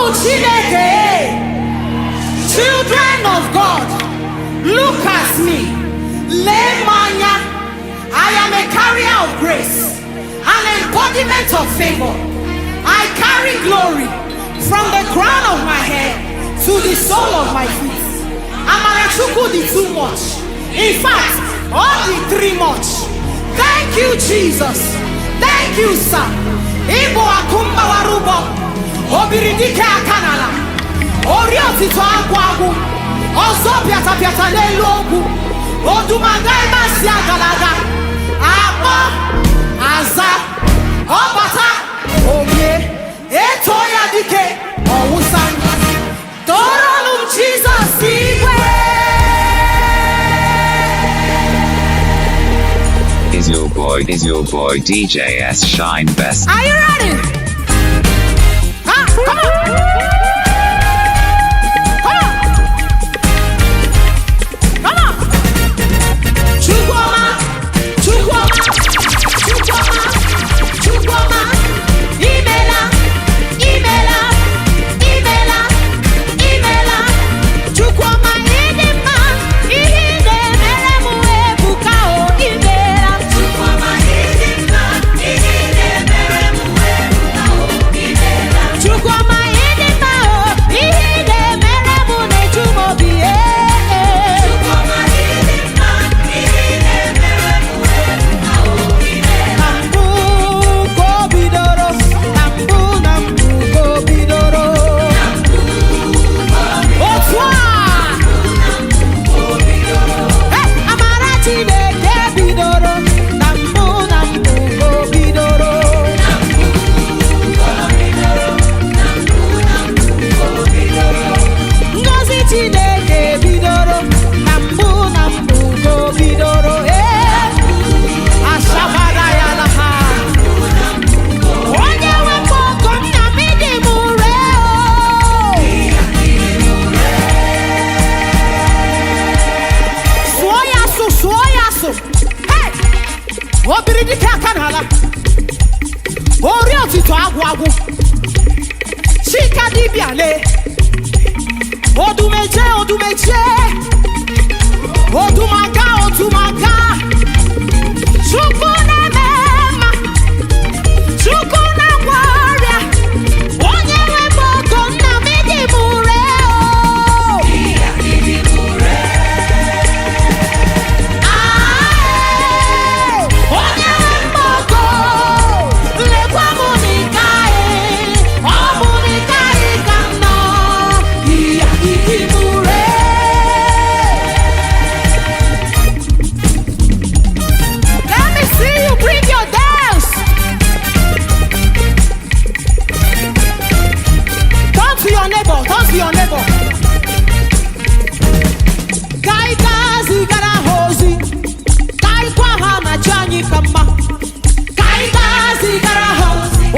Ụmụ Chineke, children of God, look at me. Lee m anya. I am a carrier of grace, an embodiment of favor. I carry glory from the crown of my head to the sole of my feet. Amarachukwu dị too much. In fact, all the three much. Thank you, Jesus. Thank you, sir. Ịbụ akụ mbawara ụbọ. Obiri dike aka n'ala. Ori otito agwụ agwụ. Ọzọ pịata pịata n'elu ogwu. Odumaga ebe a si agalaga. Akpọ aza. Ọbata omie. Eto ya dike ọwụsa. Toronụ m Jizọs igwe. Is your boy DJ S Shine Best? Are you ready? Huh? Come on. Come on. Come on. Chukwuma, Chukwuma, Chukwuma, Chukwuma, Imela, Imela, Imela, Imela, Chukwuma ịdị mma, ihe ị na-emere m ebuka o, Imela. Chukwuma ịdị mma, ihe ị na-emere m ebuka o, imela. Chukwuma ịdị mma o, ihe ị na-emere m na-eju m obi ee. Chukwuma ịdị mma, ihe ị na-emere m ebuka o, imela. Na mbụ ka o bidoro, na mbụ na mbụ ka o bidoro. Otu a! Hey, amara Chineke bidoro, na mbụ na mbụ ka o bidoro. Ka o bidoro, na mbụ na mbụ ka o bidoro. Ngọzi Chineke bidoro, na mbụ na mbụ ka o bidoro. Ee, ashabara ya na ha. Onye nwe mkpọkọ nna m ịdị m ure o. Sụọ ya asụ, sụọ ya asụ. Hey! Obiri dike aka n'ala. Ori otito agwụ agwụ. Chika dibịa lee. Odumeje, odumeje. Odumaga, odumaga. Chukwu na-eme mma. Chukwu na-agwọ ọrịa. Onye nwe mkpọkọ nna m ịdị m ure o. Ịdị m ure. Ae, onye nwe mkpọkọ, lekwa m n'ike anyị, ọ bụ n'ike anyị ka m nọ, iya ịdị m ure. Let me see you bring your dance. Turn to your neighbor, turn to your neighbor. Ka anyị gaa zigara ha ozi, ka anyị gwa ha na chi anyị ka mma. Ka anyị gaa zigara ha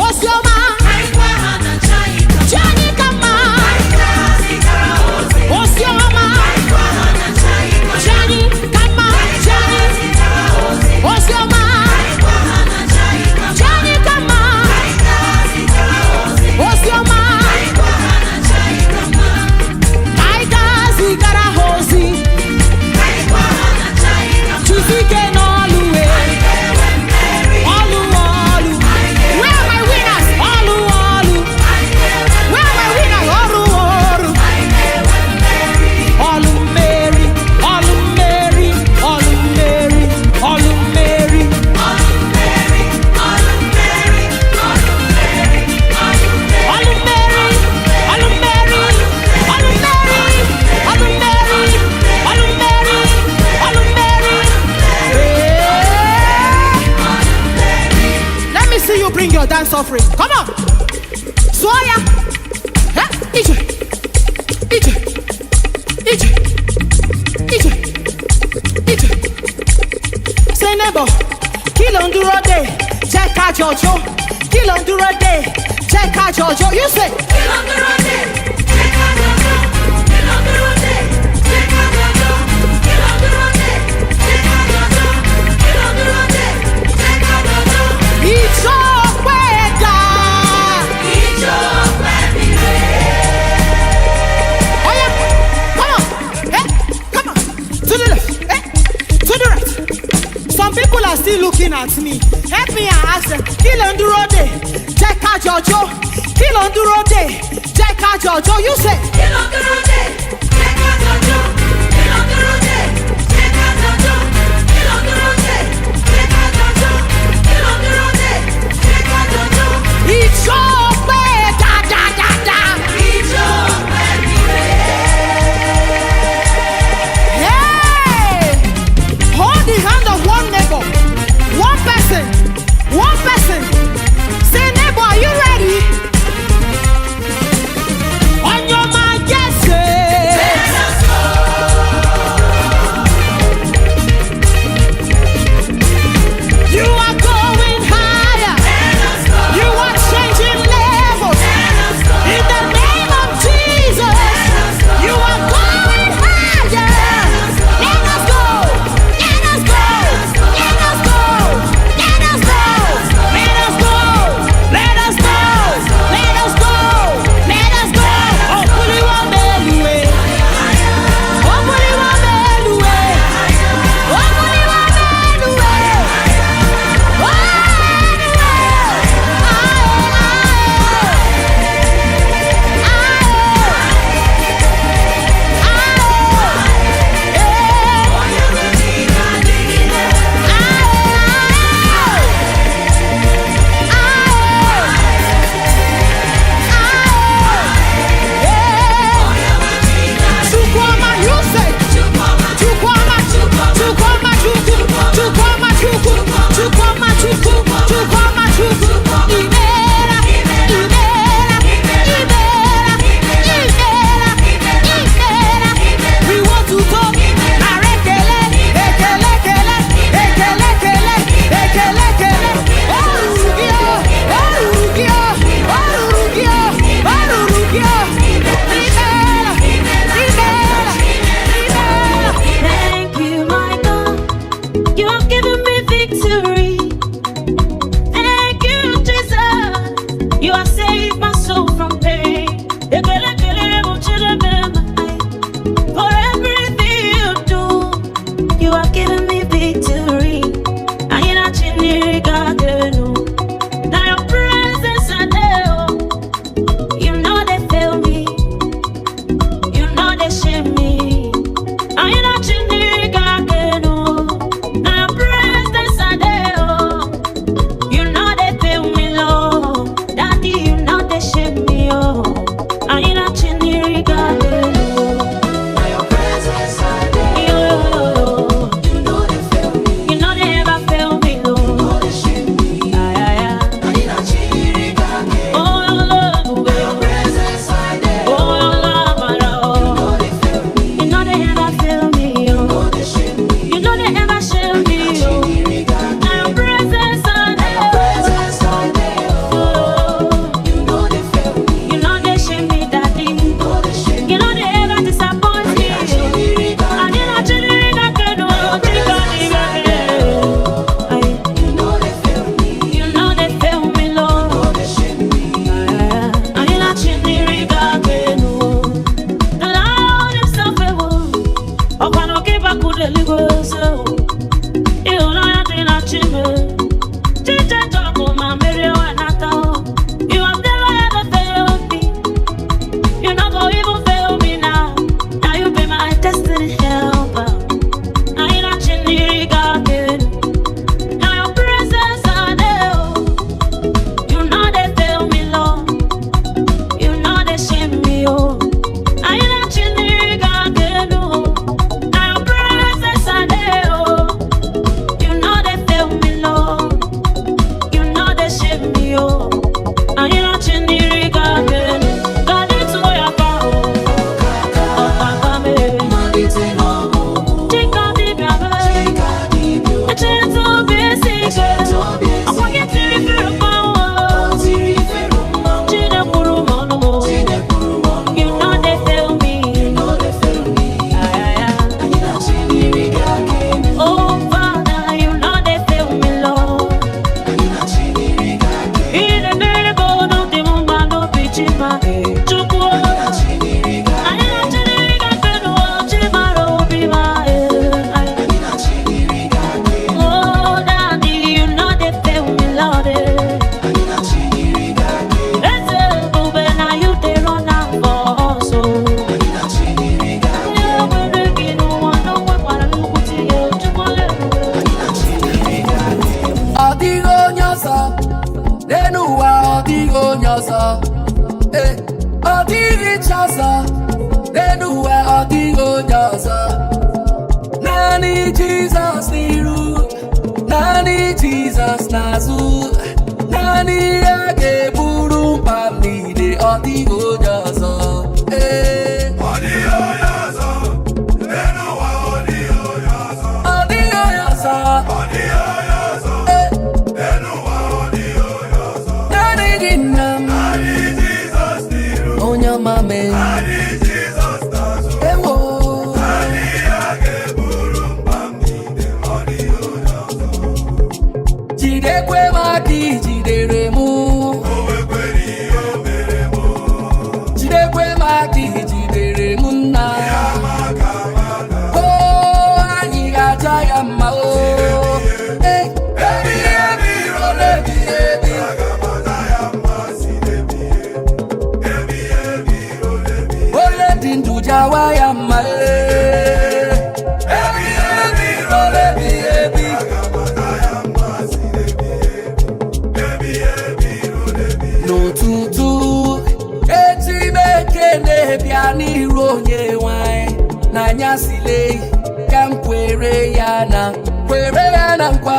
ozi ọma, Anyị gwa ha na chi anyị ka chi anyị ka mma. Anyị gaa zigara ha ozi. Ozi ọma, Anyị gwa ha na chi anyị ka chi anyị ka mma, chi anyị zigara ha ozi. Ozi ọma, Anyị gwa ha na chi anyị ka chi anyị ka mma. Anyị gaa zigara ha ozi. Ozi ọma, Anyị gwa ha na chi anyị ka mma. Ka anyị gaa zigara ha ozi. Anyị gwa ha na chi anyị ka mma. Chuzike n'ọlụ wee. Anyị ga-enwe mmeri. Ọlụ ọlụ. Where are my winners? Ọlụ ọlụ. Anyị ga-enwe Where are my winners? Ọrụ ọrụ. Anyị ga-enwe mmeri. Ọlụ mmeri, ọlụ mmeri, ọlụ mmeri, ọlụ mmeri. Ọlụ mmeri, ọlụ mmeri, ọlụ mmeri, ọlụ mmeri. Ọlụ mmeri, ọlụ mmeri, ọlụ mmeri, ọlụ mmeri, ọlụ mmeri, ọlụ mmeri. Hey. Let me see you bring your dance offering. Come on. Sụọ ya. Ha, ije, ije, ije, ije, ije. Say neighbor, kí ló ń dúró dè? Jẹ́ ká jọ jó. Kí ló ń dúró dè? Jẹ́ ká jọ jó. You say, Kí ló ń dúró dè? Jẹ́ ká jọ jó. Kí ló ń dúró dè? Jẹ́ ká jọ jó. Kí ló ń dúró dè? Jẹ́ ká jọ jó. Kí ló ń dúró dè? Jẹ́ ká jọ jó. Ìjọ ọpẹ́ dà. Ìjọ ọpẹ́ mi rèé. at me. Help me and ask them. Kí ló ń dúró dè? Jẹ́ ká jọ jó. Kí ló ń dúró dè? Jẹ́ ká jọ jó. You say. Kí ló ń dúró dè? Jẹ́ ká jọ jó. Kí ló ń dúró dè? Jẹ́ ká jọ jó. Kí ló ń dúró dè? Jẹ́ ká jọ jó. Kí ló ń dúró dè? Jẹ́ ká jọ jó. Ìjó pé dáadáa. Ijó ọpẹ́ mi rè Hey! Hold the hand of one neighbor, one person, one person. Say, "Neighbor, are you ready?" On your mark, yes, say. onye ọzọ. Ee, ọ dịghị chi ọzọ n'elu ụwa, ọ dịghị onye ọzọ. Naanị Jizọs n'iru, naanị Jizọs n'azụ, naanị ya ga-eburu mkpa m niile, ọ dịghị onye ọzọ. Ee, ọ dịghị onye ọzọ. Ee, naanị gị, nna m, onye ọma mee. Ewo. Jidekwe m aka ijidere mụ, jidekwe m aka ijidere mụ, nna. O anyị ga-aja ya mma o. Ee, ebighị ebi ruo n'ebighị ebi. Onye dị ndụ jawa ya mma ee. Ebighị ebi ruo n'ebighị ebi. N'ụtụtụ echi m ekele bịa n'iru onye nwanyị n'anyasịle ka m kwere ya na kwere ya na nkwa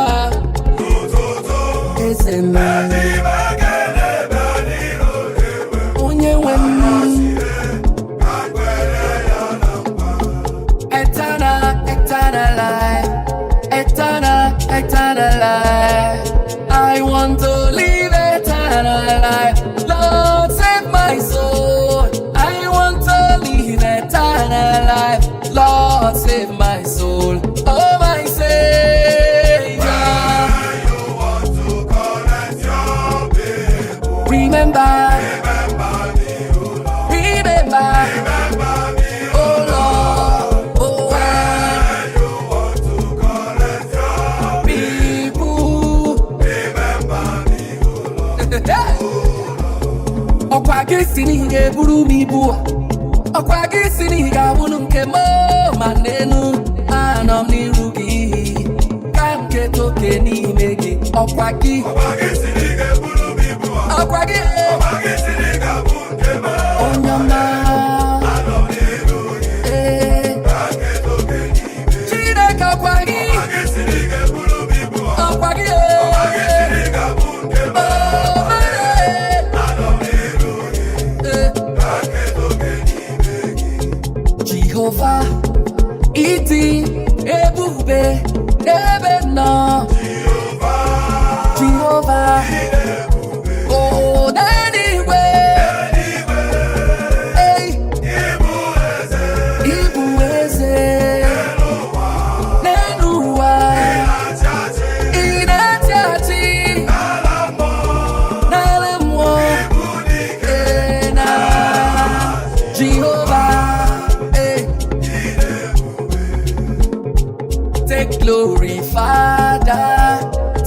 eze m, onye nwe m. Eternal, eternal life, eternal, eternal life. I want to live eternal life. Lord, save my soul. I want to live eternal life. Lord, save my soul. Oh, my Savior. Remember, remember, oh Lord, oh, when people. Ọkwa gị si na ị ga-eburu m ibu, ọkwa gị si na ị ga-abụrụ nke m, ma n'enu anọ m n'iru gị ka m keta oke n'ime gị. Ọkwa gị, ọkwa gị, onye ọma. Ee, Chineke, ọkwa gị, ọkwa gị, oh, ee. Jehova, ịdị ebube n'ebe m nọ. Jehova, o n'eluigwe. Ei, ịbụ eze n'elu ụwa, ị na-achị achị n'ala mmụọ. Ee, na Jehova, eh. Take glory, Father.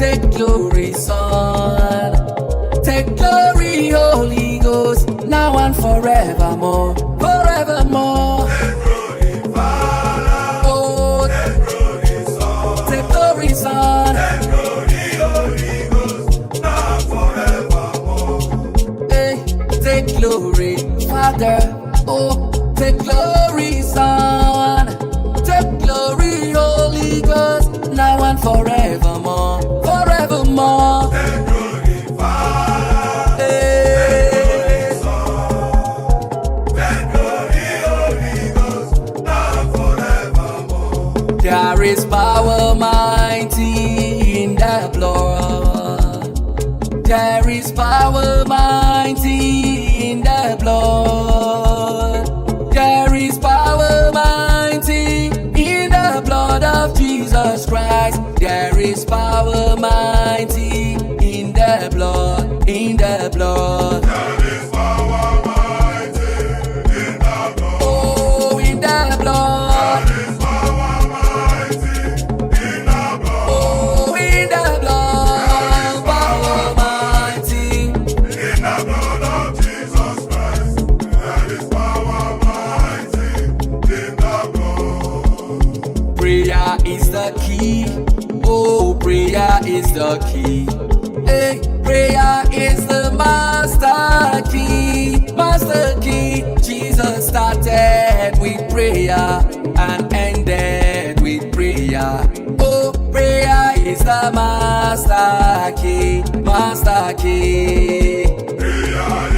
Take glory, Son. Take glory, Holy Ghost. Now and forevermore. Forevermore. Oh, take glory, Son. Hey, take glory, Father. Oh, take glory, Son. Take glory, Holy Ghost. Now and forevermore. Forevermore. Hey. There is power mighty in the blood. There is power mighty in the blood. There is power mighty in the blood of Jesus Christ. There is power mighty in the blood, in the blood. Oh, in the blood. Oh, in the blood, power mighty. Prayer is the key. Oh, prayer is the key. Hey, prayer is the master the master key, master key. Prayer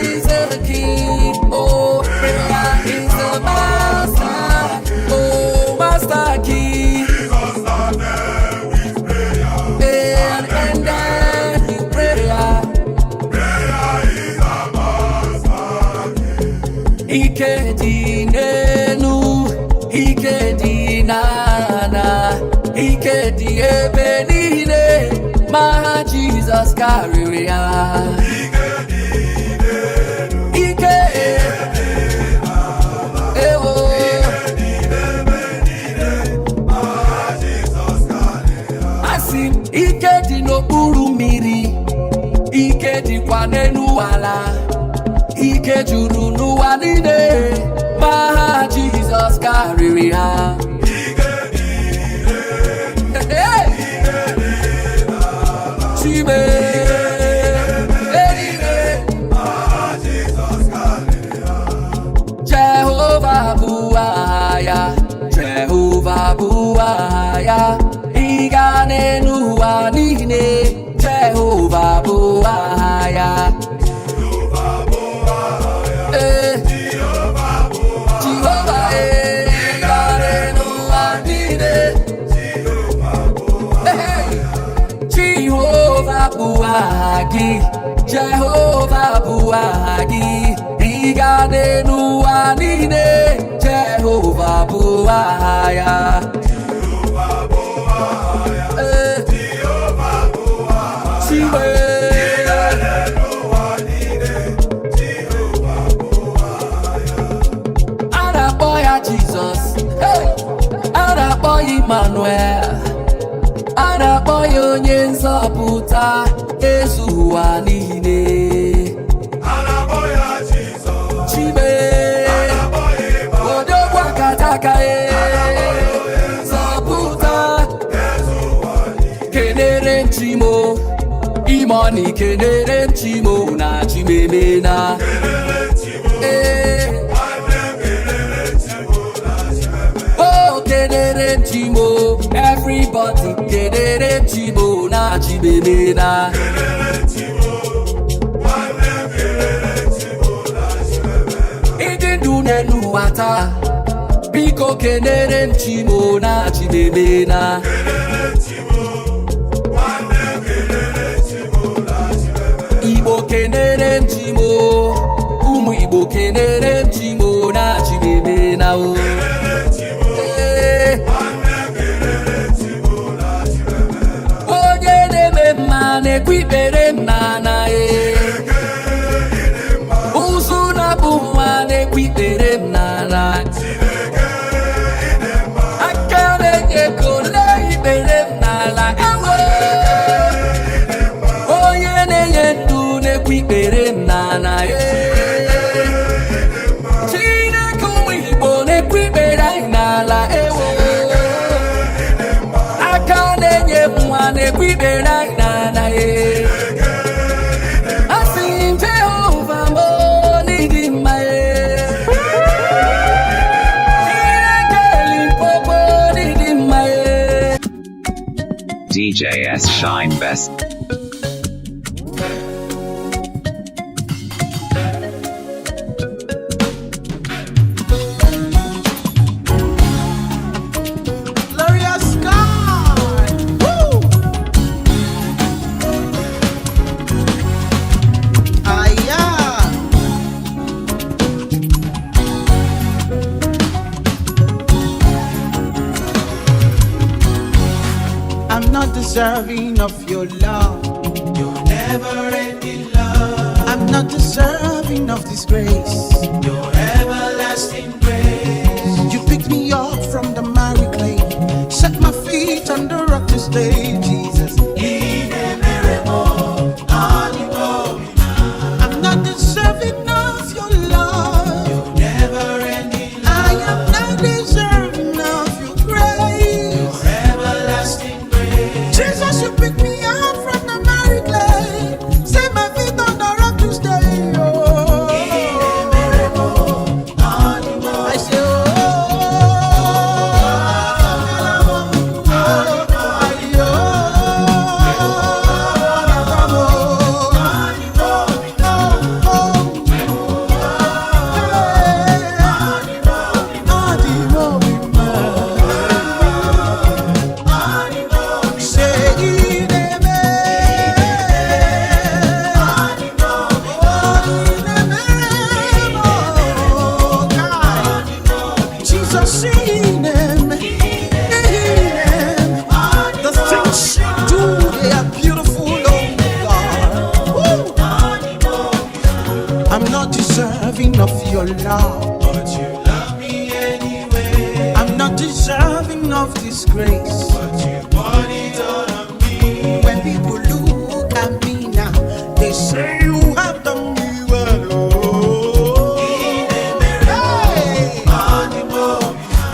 is the key. Oh, prayer is the master. Oh, master key. And then with prayer. Ike dị n'elu, ike dị n'ala, ike dị ebe niile, ma Jizọs karịrị ya. Ike, ewo, asị m, ike dị n'okpuru mmiri, ike dịkwa n'elu ala. Ike juru n'ụwa niile, ma ha Jizọs karịrị ha. Hey! Chime, eluigwe. Jehova bụ aha ya, Jehova bụ aha ya, ịga n'elu ụwa niile, Jehova bụ aha ya. Eh. Jehova, eh, ịga n'elu ụwa niile. Hey! Jehova bụ aha gị, Jehova bụ aha gị, ịga n'elu ụwa niile, Jehova bụ aha ya. Eh. Chime. A na-akpọ ya Jizọs, hey! A na-akpọ ya Emmanuel. A na-akpọ ya onye nzọpụta ezu ụwa niile. Chime, odogwu akataka e, zọpụta. Kenere m Chimo, Imoni kenere m Chimo na Chimemena. Ee. Oh, kenere m Chimo, everybody kenere m Chimo na Chimemena. Ịdị ndụ n'elu ụwa taa, biko kenere m Chimo na Chimemena. Igbo kenere m Chimo, ụmụ Igbo kenere m Chimo na Chimemena o. Ee. Onye na-eme mma na-ekwe ikpere m n'ala e. Ụzụ na-abụ nwa na-ekwe ikpere m n'ala. Aka na-enye ego lee ikpere m n'ala ewo. Onye na-enye ndụ na-ekwe ikpere m n'ala e. Chineke ụmụ Igbo na-ekwe ikpere anyị n'ala ewo. Aka na-enye nwa na-ekwe ikpere anyị n'ala e. Asị m Jehova m n'ịdị mma e. Chineke Limpopo n'ịdị mma e. DJ S Shine Best. Glorious God. Woo! Aya. I'm not deserving of your love. Your never-ending love, I'm not deserving of this grace. your everlasting grace. You picked me up from the miry clay, set my feet on the rock to stay, Jesus. I'm not deserving of your love. Your never-ending I love, am not deserving of your grace. your everlasting grace. Jesus, you picked me up from the miry clay, set my feet on the rock to stay. Oh, I say, oh, your love. But you love me anyway. I'm not deserving of this grace. But you poured it all on me. When people look at me now, they say you have done me well. Oh. Hey.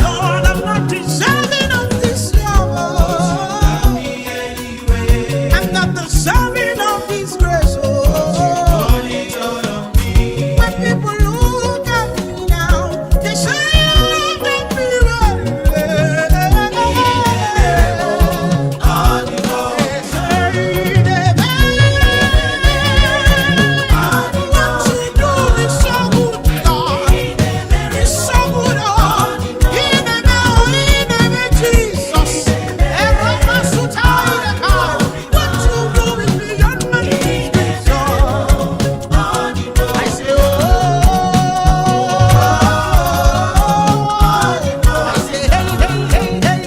Lord, I'm not deserving of this love. Oh. Me anyway. I'm not deserving of this grace. Oh. Poured it all on me. When people look at me now, they say you have done me well. I say, oh, I say, hey, hey, hey, hey.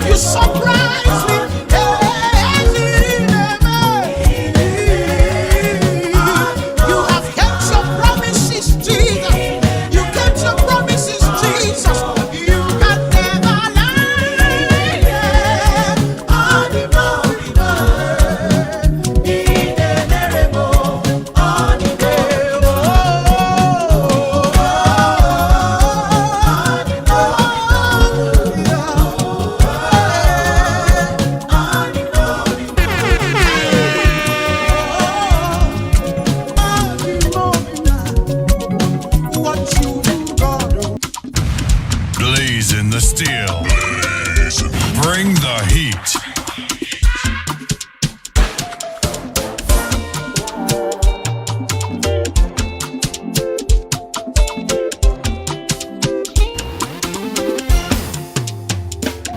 You surprise me. You have kept your promises, Jesus. You kept your promises, Jesus. You can never lie. What you do, God. Blazing the steel. Bring the heat.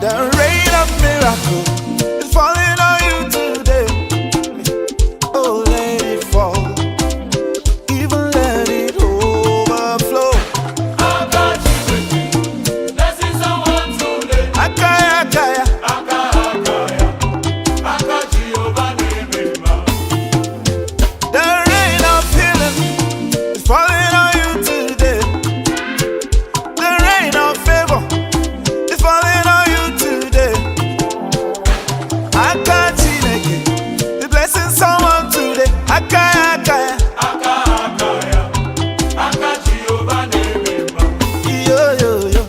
The rain of miracle is falling on you today. Oh, let it fall. Even let it overflow. Akaya, akaya. The rain of healing is falling on you today. The rain of favor is falling on you today. Aka Chineke, the blessing someone today. Aka, aka, yo, yo, yo.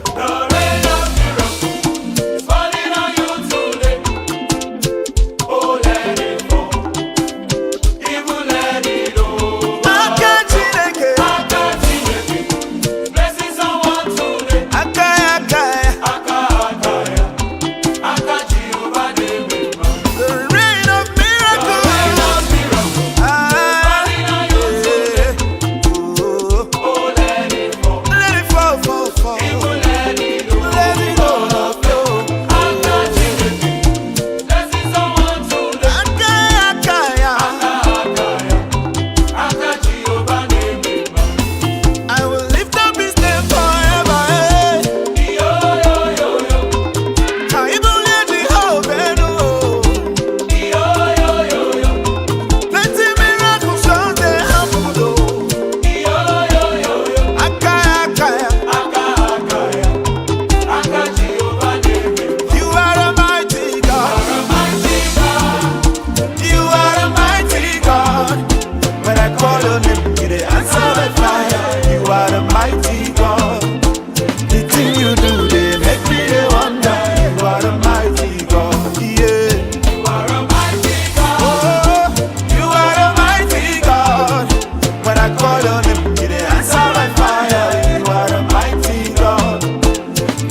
Aka Chineke, aka, aka, the rain of miracles. Ah, yeah. Oh. Let it fall, fall, fall. Let it overflow. Aka, aka, I will lift up his name forever. Eh. I believe Jehovah, oh. Plenty miracles just dey happen, oh. Aka, aka, you are a mighty God. You are a mighty God. When I call your name, you dey answer by fire. You are a mighty God. The thing you do, they make me dey wonder. You are a mighty God. Yeah. Oh, you are a mighty God. When I call your name, you dey answer by fire. You are a mighty God.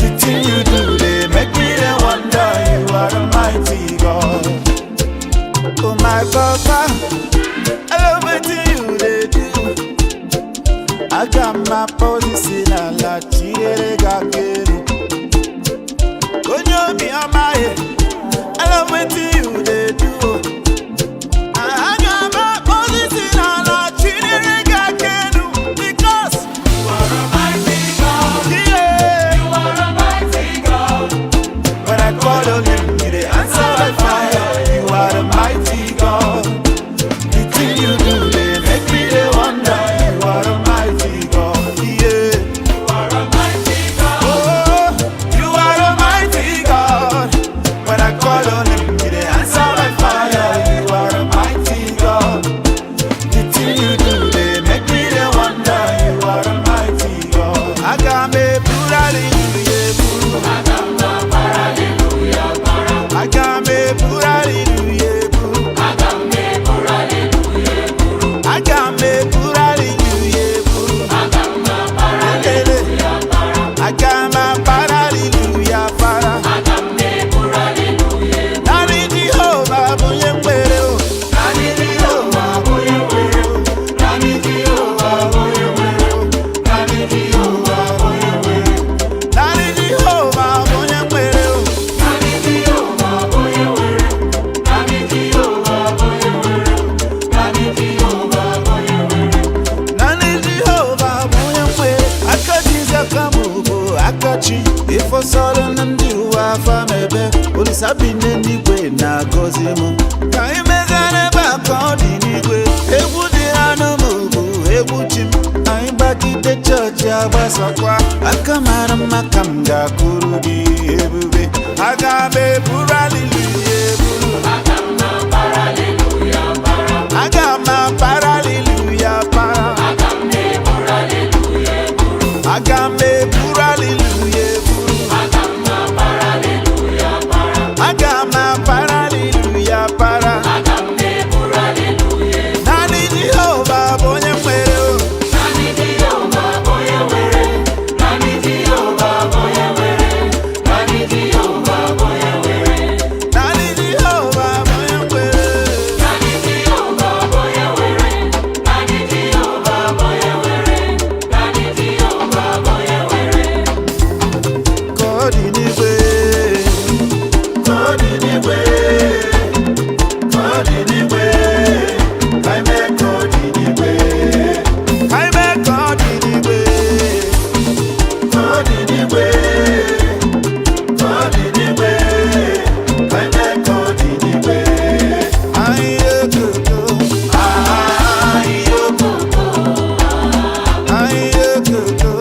The thing you do, they make me dey wonder. You are a mighty God. Oh my Papa, I love wetin you dey do. Aga m akpọzi si n'ala chinyere gị aka elu. Onye obi ọma ya, I love wetin you dey do. Aga m akpọzi si n'ala chinyere gị aka elu because you are a mighty God. Yeah. You are a mighty God. When I call on you, you dey answer by fire. You are the mighty God. The thing you do, they make me dey wonder. You are a mighty God. Yeah. You are a mighty God. Oh, you are a mighty God. When I call on you, you dey answer by fire. You are a mighty God. The thing you do, they make me dey wonder. You are a mighty God. Aga m eburu hallelujah eburu. Aga m eburu hallelujah eburu. Aga m eburu hallelujah eburu. Lele. Aga m apara hallelujah para. Naanị Jehova bụ onye nwere o. Naanị Jehova bụ onye nwere o. Naanị Jehova bụ onye nwere o. Naanị Jehova bụ onye nwere o. Naanị Jehova bụ onye nwere o. Naanị Jehova bụ onye nwere aka jizi aka m bụ aka chi ịfọsọrọ na ndị ụwa afa m ebe Olisa bi n'eluigwe na-agọzi m ka anyị meziere ebe a ka ọ dị n'igwe egwu dị anụ m bụ egwu chi m anyị gbagide chọọchị agbasakwa aka mara mma ka m ga-akụrụ gị ebube aga m eburu aliluya eburu aga m apara aliluya para aga m eburu aliluya eburu aga m apara aliluya para naanị Jehova bụ onye nwere o. Naanị Jehova bụ onye nwere. Ka ọ dị n'igwe, ka ọ dị n'igwe, ka ọ dị n'igwe, ka anyị mee ka ọ dị n'igwe, ka anyị mee ka ọ dị n'igwe, ka ọ dị n'igwe, ka ọ dị n'igwe, ka anyị mee ka ọ dị n'igwe. Anyị okoko, anyị okoko, anyị okoko.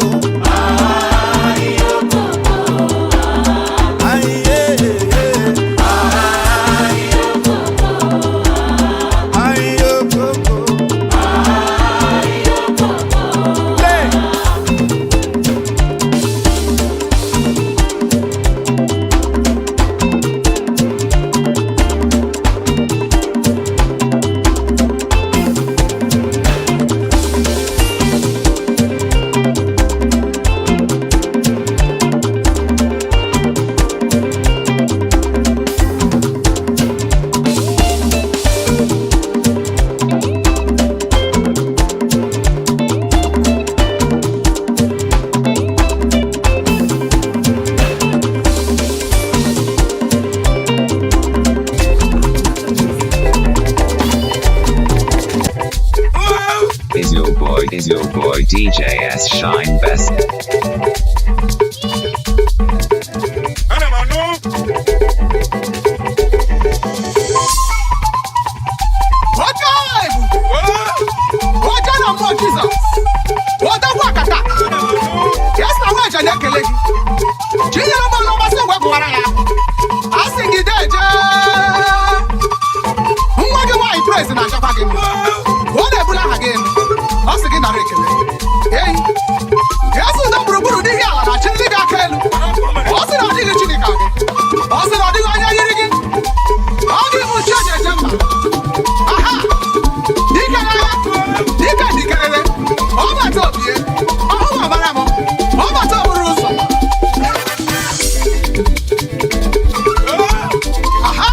Is your boy DJ S Shine Best? Oche ebube! Oche na mmụọ Jizọs! Odogwu akata! Yesu na nwaje na-ekele gị! Chinyere m ọnụ mmasị wee gụwara ya! A sị gị deje! Nwa gị nwaanyị Praise na-achọkwa gị mma! Ọ na-ebuli aha gị elu! Ọ sị gị nara ekele! Eyi! Yesu nọ gburugburu n'ihi ala na chi ndị gị aka elu! Ọ sị na ọ dịghị Chineke gị! Ọ sị na ọ dịghị onye yiri gị! Ọ gị bụ chi eji eje mba! Aha! Dike n'agha! Dike dikerere! Ọbata obie! Ọhụ ọbara m! Ọbata okporo ụzọ! Aha!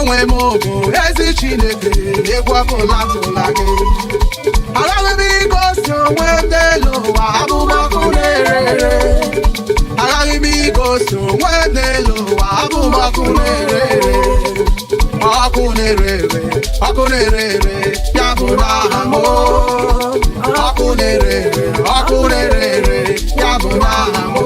Onwe m bụ ezi Chineke, egwu ọbụla tụla gị. Aghaghị m igosi onwe m n'elu ụwa, abụ m ọkụ na-ere ere. Aghaghị m igosi onwe m n'elu ụwa, abụ m ọkụ na-ere ere. Ọkụ na-ere ere, ọkụ na-ere ere, ya bụ n'aha m. Ọkụ na-ere ere, ọkụ na-ere ere, ya bụ n'aha m.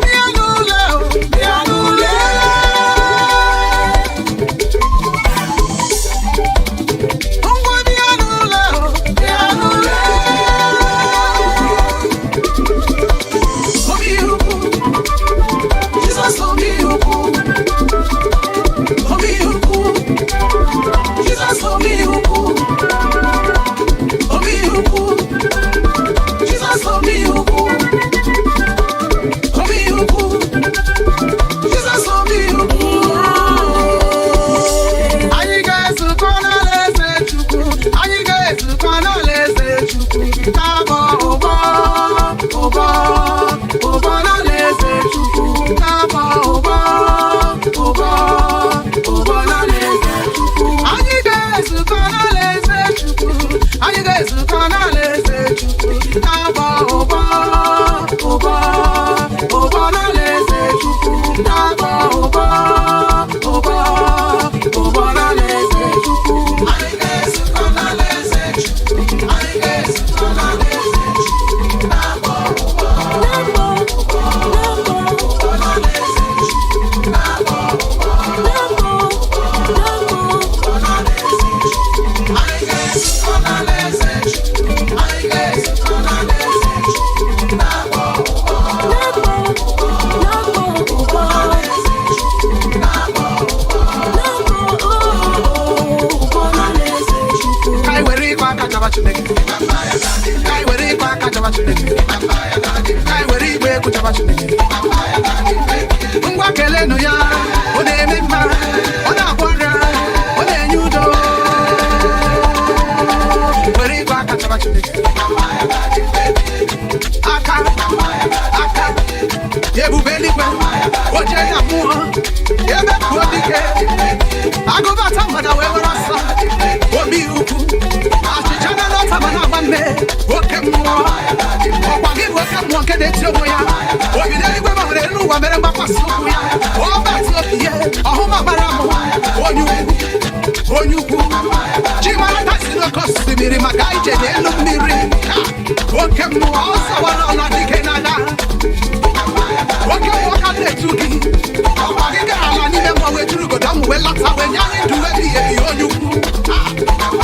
Bịa n'ụlọ, bịa n'ụlọ. Ngwa bịa n'ụlọ, bịa n'ụlọ. Obi ukwu, Jizọs obi ukwu. Obi ukwu, Jizọs obi ukwu. Obi ukwu, Jizọs obi ukwu. Obi ukwu, Jizọs obi ukwu. Anyị ga-ezukọ n'alaeze Chukwu. Anyị ga-ezukọ n'alaeze Chukwu. N'abọ ụbọ, ụbọ, ụbọ n'alaeze Chukwu. N'abọ ụbọ, ụbọ, ụbọ n'alaeze Chukwu. Anyị ga-ezukọ n'alaeze Chukwu. Anyị ga-ezukọ n'alaeze Chukwu. N'abọ ụbọ, ụbọ, ụbọ n'alaeze Chukwu. N'abọ ụbọ, ụbọ, ụbọ n'alaeze Chukwu. Anyị ga-ezukọ n'alaeze Chukwu. Anyị ga-ezukọ n'alaeze Chukwu. N'abọ ụbọ, ụbọ, ụbọ n'alaeze Chukwu. N'abọ ụbọ, ụbọ, ụbọ n'alaeze Chukwu. Anyị ga-ezukọ n'alaeze Chukwu. Anyị ga-ezukọ n'alaeze Chukwu. N'abọ ụbọ, ụbọ, ụbọ n'alaeze Chukwu. N'abọ ụbọ, Ka anyị were ịkwa aka chọba Chineke. Ka anyị were ịkwa aka chọba Chineke. Ka anyị were igbe egwu chọba Chineke. Ngwa kelenụ ya, ọ na-eme mma, ọ na-agwọ ọrịa, ọ na-enye udo. Were ịkwa aka chọba Chineke. Aka, aka, ebube eluigwe, oche na mmụọ, ebe pụọ dike, agụbata mmadụ wee were ọsọ, obi ukwu, achịcha na lọta ma na-agba mme, oke mmụọ, ọkwa gị bụ oke mmụọ nke na-eti onwe ya, obi n'eluigwe gbanwere elu ụwa mere mgbakwasị ụkwụ ya, ọbati obi ya, ọhụma gbara m, onye ukwu, onye ukwu, chimara si n'oke osimiri maka ije n'elu mmiri, Ha! Oke mmụọ ọ sawara ọla dike n'ala. Oke mmụọ ka na-etu gị, ọkwa gị gara ala n'ime mmụọ wee juru godo ọnwụ wee lata wee nye anyị ndụ ebighị ebi onye ukwu. Ha!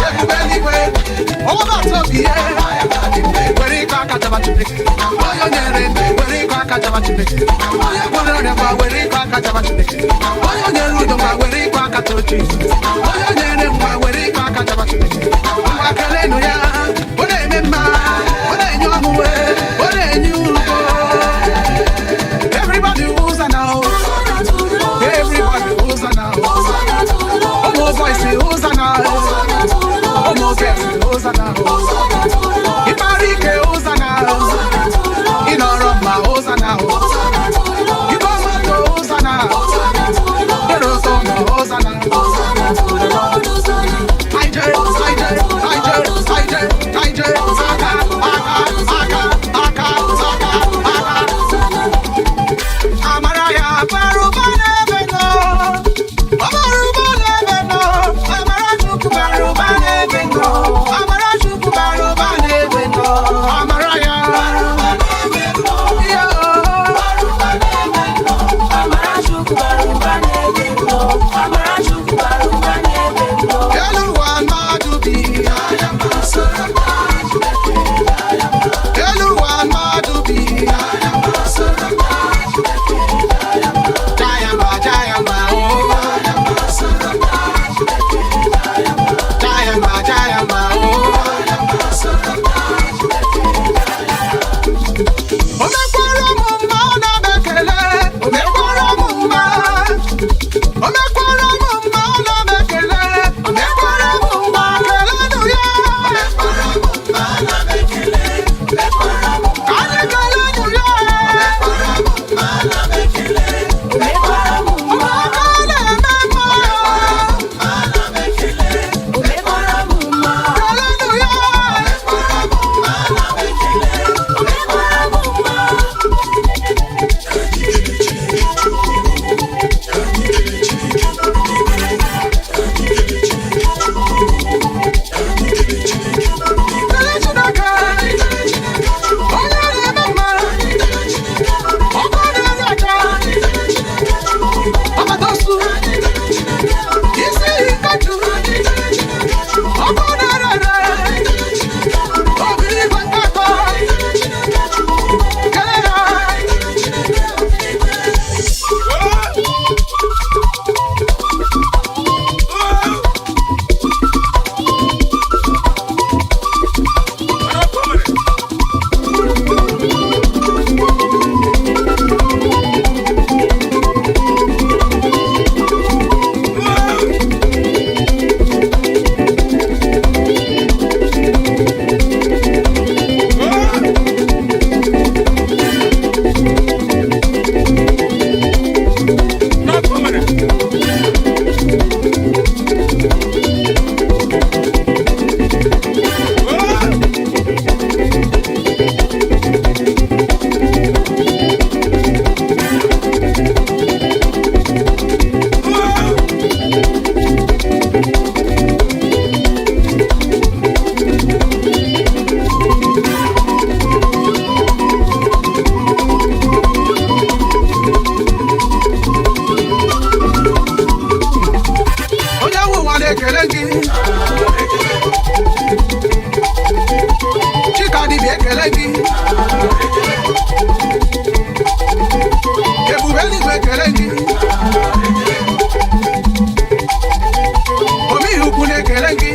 Ebube eluigwe, ọgbata obi ya, were ịkọ aka chọba Chineke. Onye nyere ndụ, were ịkọ aka chọba Chineke. Onye gwọrọ ọrịa gwa, were ịkọ aka chọba Chineke. Onye nyere udo gwa, were ịkọ aka too Jizọs. Onye nyere nwa, were ịkọ aka chọba Chineke. Ngwa kelenụ ya, ọ na-eme mma, ọ na-enye ọṅụ, ọ na-enye udo. Everybody Hosanna, everybody Hosanna, ụmụ boys Hosanna, ụmụ girls Hosanna, ịkpara ike Hosanna, ịnọrọ mma Hosanna, ịgba moto Hosanna, ịrụ ụtọ nọ Hosanna. na-ekele gị. Omeihe ukwu na-ekele gị.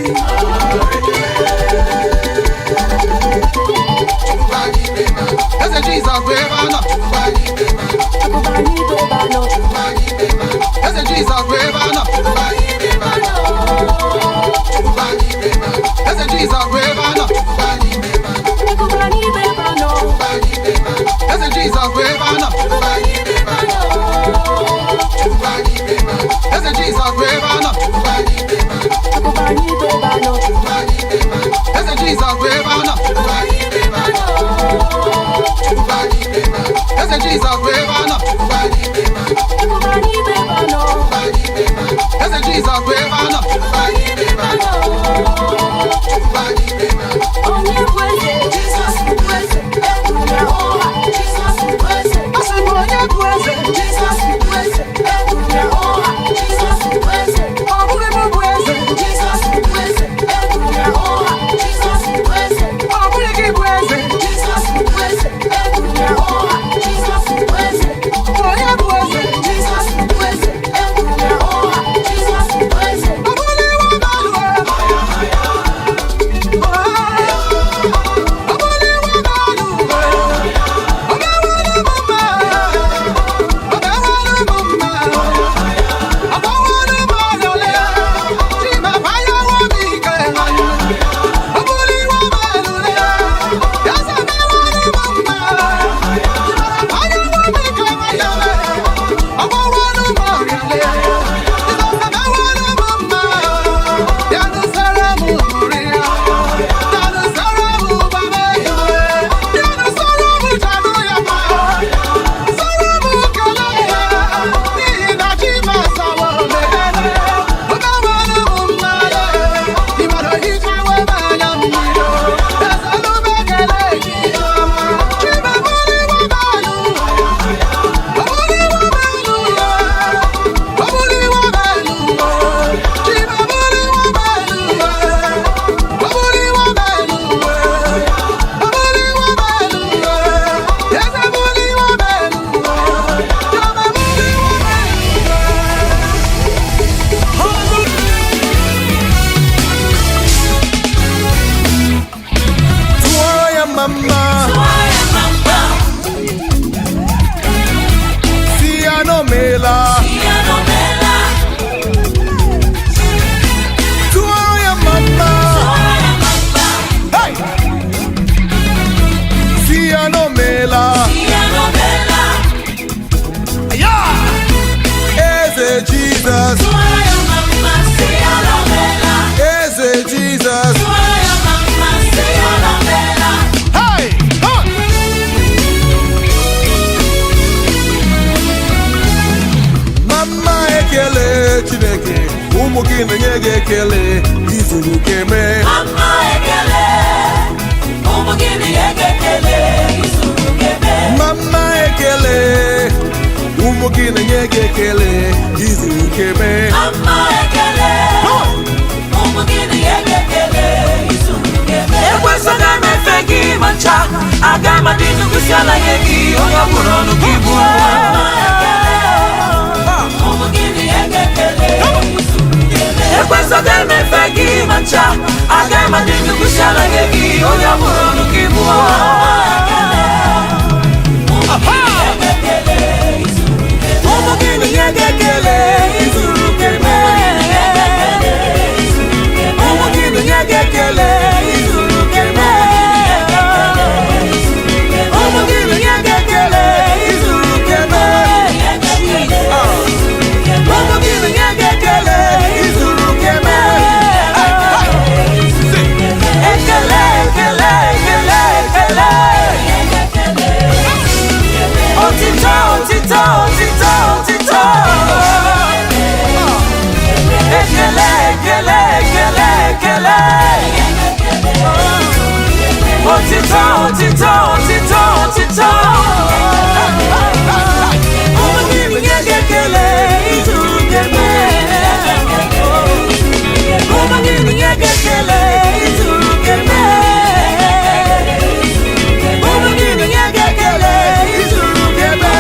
Eze Jizọs bụ ebe a nọ. Eze Jizọs bụ ebe a nọ. Eze Jizọs bụ ebe a nọ. Eze Jizọs bụ ebe a nọ. Eze Jizọs bụ ebe a nọ. Eze Jizọs bụ ebe a nọ. Eze Jizọs bụ ebe a nọ. Eze Jizọs bụ ebe a nọ. Onye bụ eze, Jizọs bụ eze, ekwuru ya ụgha, Jizọs bụ eze. Asị m onye bụ eze? Jizọs bụ eze, ekwuru ya ụgha, Jizọs bụ eze. Ọ bụghị m bụ eze. Jizọs bụ eze, ekwuru ya ụgha, Jizọs bụ eze. Ọ bụghị gị bụ eze. Jizọs bụ eze, ekwuru ya ụgha, Jizọs bụ eze. Onye bụ eze? Jizọs bụ eze, ekwuru ya ụgha, Jizọs bụ eze. Ọ bụrụ iwe n'alụ. Ọ bụrụ iwe n'alụ. Ọ ga-ewere m mma. Ọ ga-ewere m mma. Ọ ga-ewere m ọrịa. Chima banyewo m ike. Ọ bụrụ iwe n'alụ. Eze na-ewere m mma. Banyewo m ike. Ọ ga-ewere m ọrịa. Tụọrọ ya mama, si ya na o meela. Tụọrọ ya mama, hey! Si ya na o meela. Yeah! Eze Jizọs, Eze Jizọs. Hey! Ha! Mama ekele Chineke, ụmụ gị na-enye gị ekele, izuru keme. Mama ekele, ụmụ gị na-enye gị ekele, izuru keme. Mama ekele, ụmụ gị na-enye gị ekele, izuru keme. Mama ekele, ụmụ gị na-enye gị ekele, izuru keme. Ekwensu ga-emefe gị ma ncha, aga m adị nnukwu si ala nye gị onye ọ bụrụ ọnụ gị bụ. Mama ekele, ụmụ gị na-enye gị ekele, izuru keme. Ekwensu ga-emefe gị ma ncha, aga m adị nnukwu si ala nye gị onye ọ bụrụ ọnụ gị bụ. Ụmụ gị na-enye gị ekele, izuru keme. Ụmụ gị na-enye gị ekele, izuru keme. Ụmụ gị na-enye gị ekele, izuru keme. Ụmụ gị na-enye gị ekele, izuru keme. Ekele, ekele, ekele, ekele. Otito, otito, otito, otito. Ekele, ekele, ekele, ekele. Otito, otito, otito, otito. Ụmụ gị na-enye gị ekele, izuru keme. Ụmụ gị na-enye gị ekele, izuru keme. Ụmụ gị na-enye gị ekele, izuru keme.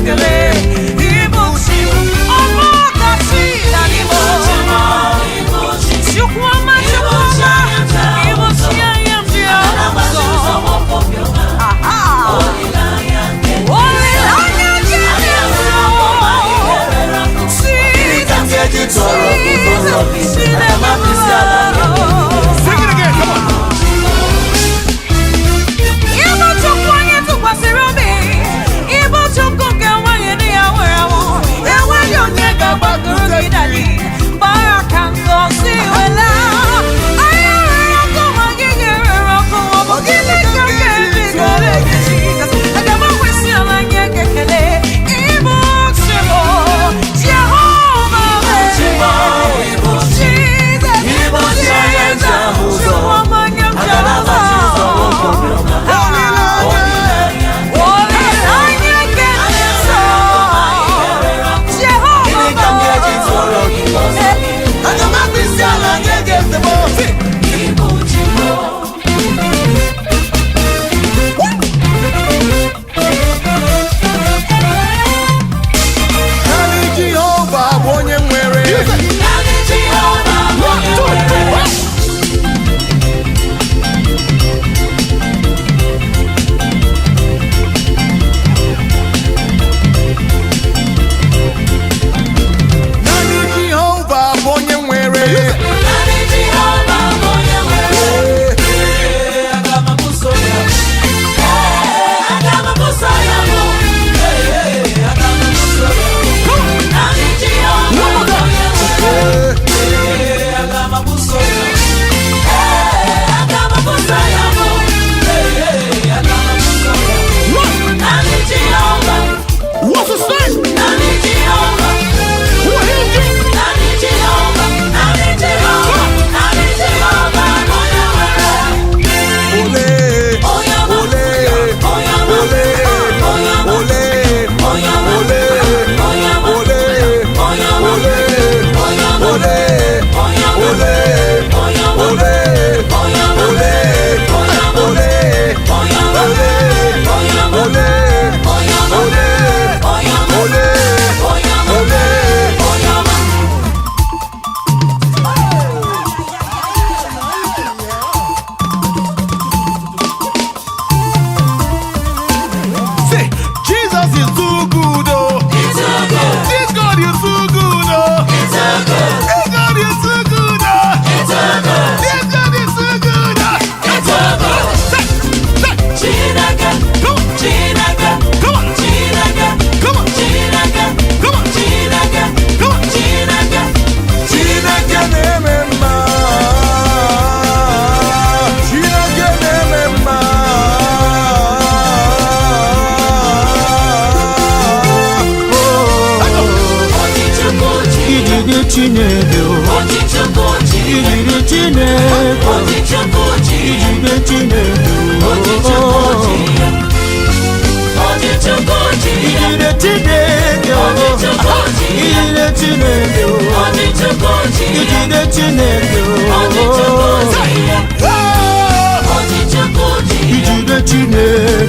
ekele. Ịbụ chi ọma kachi na n'ime. Chukwuma, Chukwuma, ịbụ chi anya m ji ahụ ụzọ. Aha! Olileanya nke dị nsọ. Jesus, Jesus, Sing it again, come on. Ịbụ Chukwu onye tụkwasịrị obi, ịbụ Chukwu nke nwanyị di ya nwere anwụ, enweghị onye ga-agbagoro gị na gị, gbara ka ngọzi wela. Anya rere ọkụ ma gị ga-erere ọkụ, ọ bụ gịnị ka m ga-eji gọrọ gị, Jizọs? Aga m akwụsị ala nye gị ekele. Ịbụ Chi m, Jehova m. Jesus, Jesus, Chukwu ọma nye m Jehova. Olileanya nke dị nsọ, Jehova Aga m akpụ isi ala nye gị eze m. Naanị Jehova bụ onye nwere. One, two, three. Naanị Jehova bụ onye nwere. What's his name? Who healed you? Ole, ole, ole, ole, ole, ole, ole, ole, ole, ole, ole, ole, ole, ole, ole, ole. Say, Jesus is too good, oh. This God is too good, oh. This God is too good, oh. This God is too good, oh. Say, say, come on, come on, come on, come on, come on. Chineke na-eme mma. Chineke na-eme mma. Ijide Chineke o, ijide Chineke o, ijide Chineke o, ijide Chineke o, ijide Chineke o, ijide Chineke o, ijide Chineke,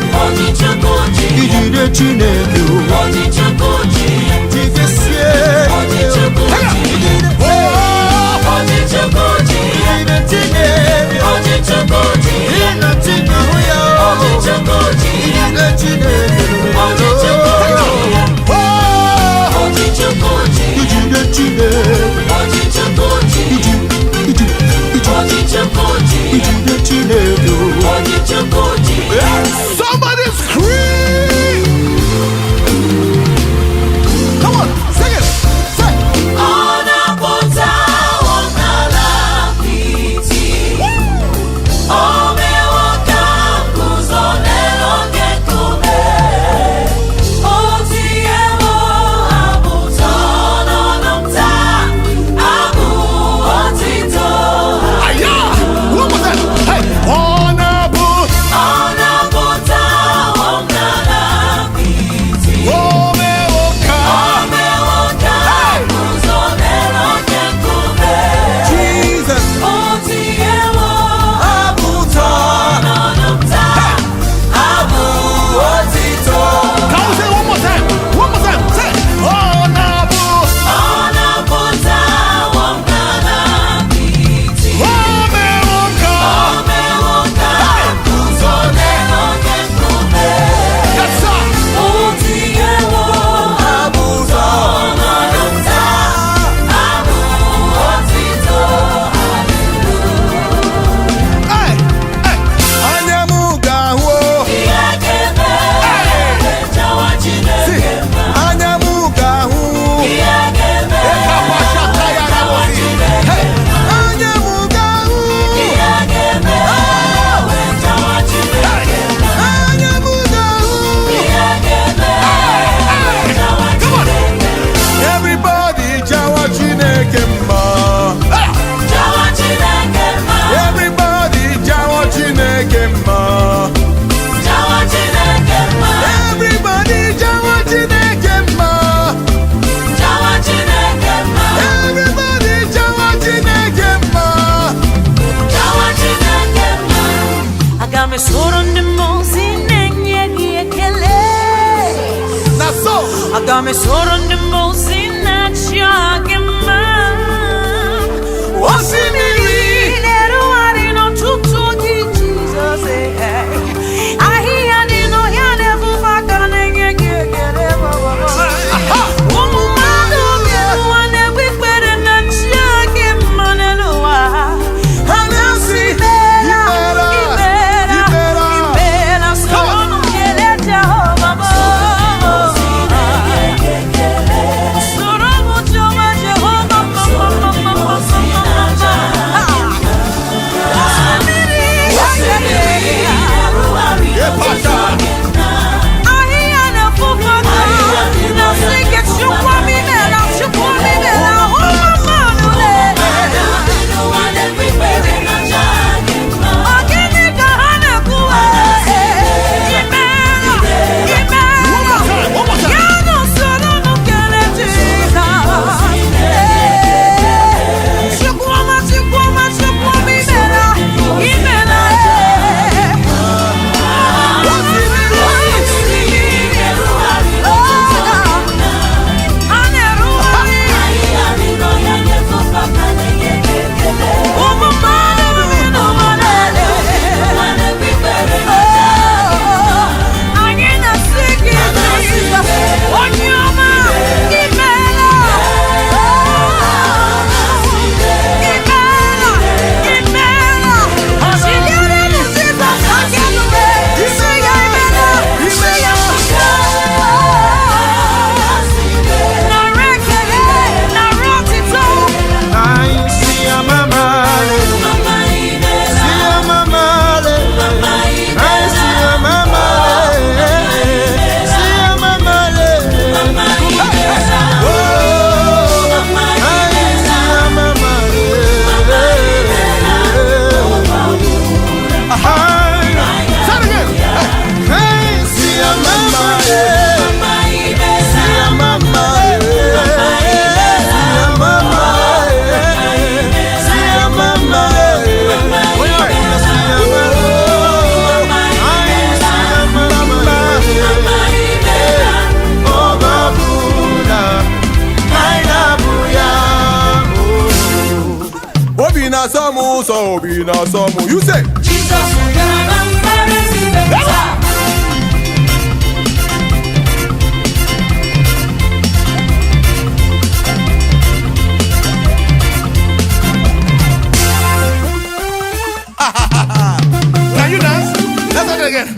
ijide Chineke o, jidesie ijide ijide Chineke o, ijide Chineke ya o, ijide Chineke o. Ijide Chineke, ijide Chineke o. Somebody scream! Come on, sing it. Say, Guzo n'elu oke nkume. Aga m esoro ndị mmụọ ozi na-achị gị mma. Osimiri na-erugharị n'ọtụtụ gị, Jizọs, eh. Ahịhịa dị n'ọhịa na-ebufe aka na-enye gị ekele. Ụmụ mmadụ bi n'ụwa na-egbu ikpere na chi gị mma n'elu ụwa. Ha na-asị imeela, imeela, imeela, soro m kelee Jehova m. Soro m chọwa Jehova m, m, m, m, m, m, m, m. Osimiri, ahịhịa na-efufe aka na-asị gị Chukwu m imeela, Chukwu m imeela, ụmụ mmadụ na-ele. Ọ gịnị ka ha na-ekwu? Imeela, imeela, ya na usoro m kele Jizọs. Chukwu ọma, Chukwu ọma, Chukwu ọma, imeela, imeela. Ha na-erugharị ụmụ mmadụ bi n'ụwa na-ele. Anyị na-asị gị Jizọs, onye ọma, imeela, imeela, imeela. Chinyere Jizọs aka elu, sị ya imeela, sị ya nara ekele, nara otito. Obi na-asọ m ụsọ, obi na-asọ m. You say. Can you dance? Let's start it again.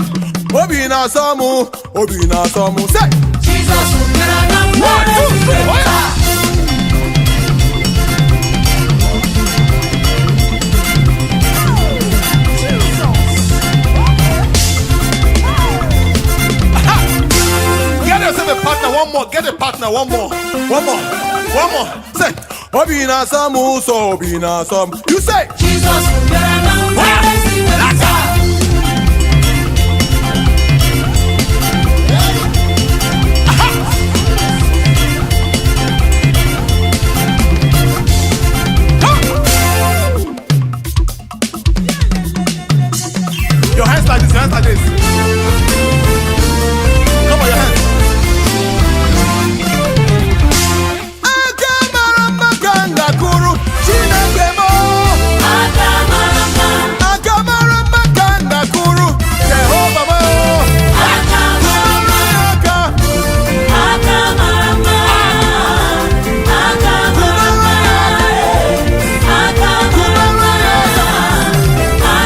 Obi na-asọ m, obi na-asọ m. Say. One, two, three, oh yeah. Get yourself a partner, one more. Get a partner, one more. One more. One more. Say. Obi na-asọ m ụsọ, obi na-asọ m. You say. Your hands like this, your hands like this. Come on, your hands. Aka mara mma ka m ga-akụrụ Chineke m. Aka mara mma ka m ga-akụrụ Jehova m. Kụrụ ya aka.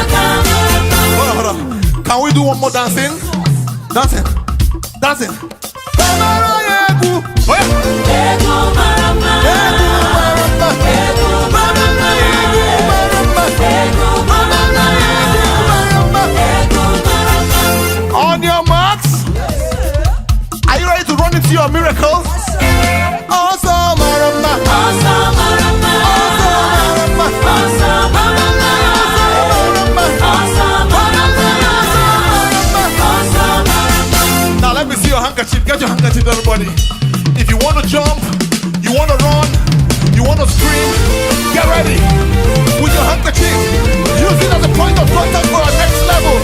Hold on, hold on. Can we do one more dancing? Dancing. Dancing. Kamara ya egwu. Oh, yeah. Egwu mara mma. Kamara ya egwu mara mma. Kamara ya egwu mara mma. On your marks. Are you ready to run into your miracles? Ọsọ mara mma. Ọsọ mara mma. Ọsọ mara mma. Now let me see your handkerchief. Get your handkerchief, everybody. If you want to jump, you want to run, you want to scream, get ready with your handkerchief. Use it as a point of contact for our next level.